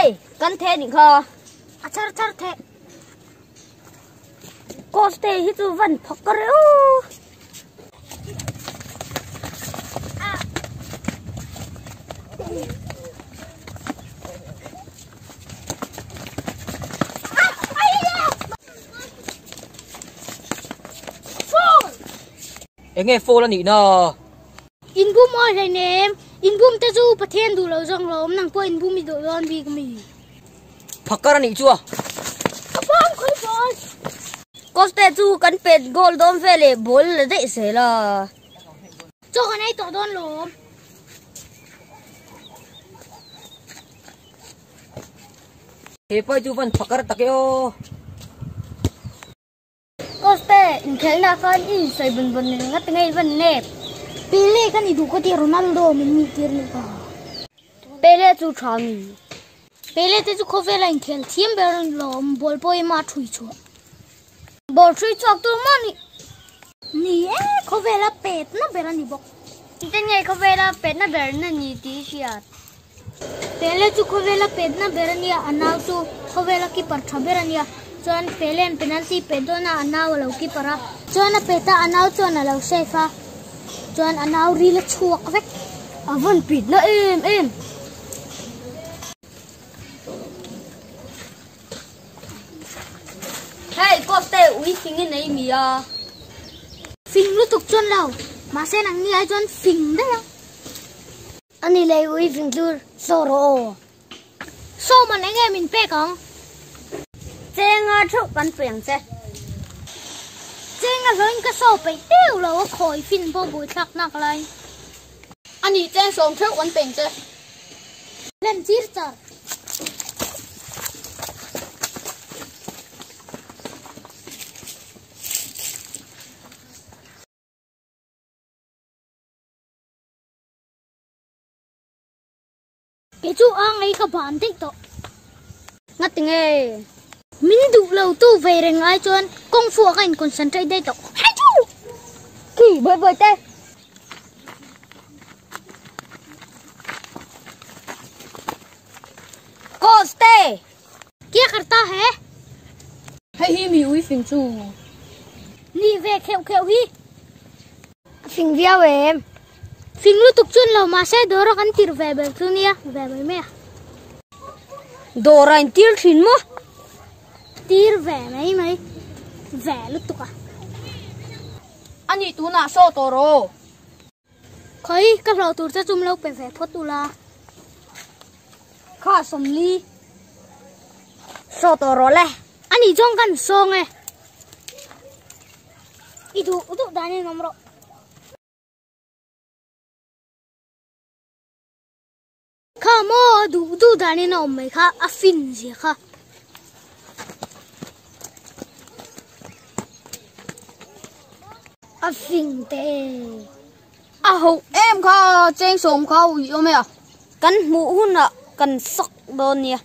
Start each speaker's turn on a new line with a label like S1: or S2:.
S1: Hei, kan the nih kha.
S2: A char char the.
S1: Coach te hi chu van phawk ka reuh.
S3: Enge foul a nih na?
S2: Inbum awi hleinem. Inbum te chu Pathian duh lo zawng lo awm nang pawh inbum i duh dawn bik mi.
S3: Phakar a nih chu a.
S2: Ka bang khawi ball.
S1: Coste chu kan pet goal dawn ve leh ball la daih zel a.
S2: Chaw kan ei tawh dawn lawm.
S3: He pai chu van phakar tak e aw.
S1: Coste inkhelhna khan i insawi bun bun ringawt ngei van nep.
S2: Pele ka ni duh ka ti Ronaldo min nih tir nih ka.
S1: Pele chu tha mi.
S2: Pele te chu khawvela inkhel thiam ber an lawm ball pawh ema thui chhuah.
S1: Ball thui chhuak tur maw ni.
S2: Ni e, khawvela petna ber a ni bawk.
S1: Engtin nge khawvela petna ber na ni tih i hriat?
S2: Pele chu khawvela petna ber a nia, a nau chu khawvela keeper tha ber a nia. Chuan Pele'n penalty pet dawn a, a nau a lo keeper a. Chuan a pet a, a nau chuan a lo save a. Chuan a nau ril a chhuak vek.
S1: A vawn pitna em em. Hei coach te ui fing i nei mi a.
S2: Fing lutuk chuan lo, mahse nangni ai chuan fing daih a.
S1: Ani lei ui fing chu saw rawh aw.
S2: Saw man eng nge min pek ang?
S1: Chenga theuh kan pe ang che.
S2: Chenga hlawin ka saw peih teuh lo a khawi fin pawh buaithlak nak lai.
S4: Ani cheng sawm theuh kan pe ang che.
S2: Lem chir char. Kei chu a ngei ka ban daih tawh.
S1: Ngati nge?
S2: Min duh lo tu ve reng ai chuan kawng fu ah ka in concentrate daih tawh. Hai chu!
S1: Khi bawi bawi te. Coach te!
S2: Kya karta hai?
S4: Hei hi mi ui fing chu.
S2: Ni ve kheuh kheuh hi.
S1: A fing viau em?
S2: Fing lutuk chuan lo mahse dawr a kan tir ve ber chu nia, ve mai mai a.
S1: Dawr a intir thin maw?
S2: Tir ve mai mai, ve lutuk a.
S4: A nih tunah saw tawh rawh.
S2: Khawi, ka hlawh tur che chum lo pe ve phawt ula.
S1: Kha sawmli. Saw tawh rawh le.
S2: A nih chuan kan sawng e. I duh duh dan in awm rawh. Kha maw a duh duh dan in a awm mai kha a fin zia kha.
S1: A fing te.
S4: A ho em kha cheng sawm kha ui awm e a.
S1: Kan hmuh hunah kan sak dawn nia.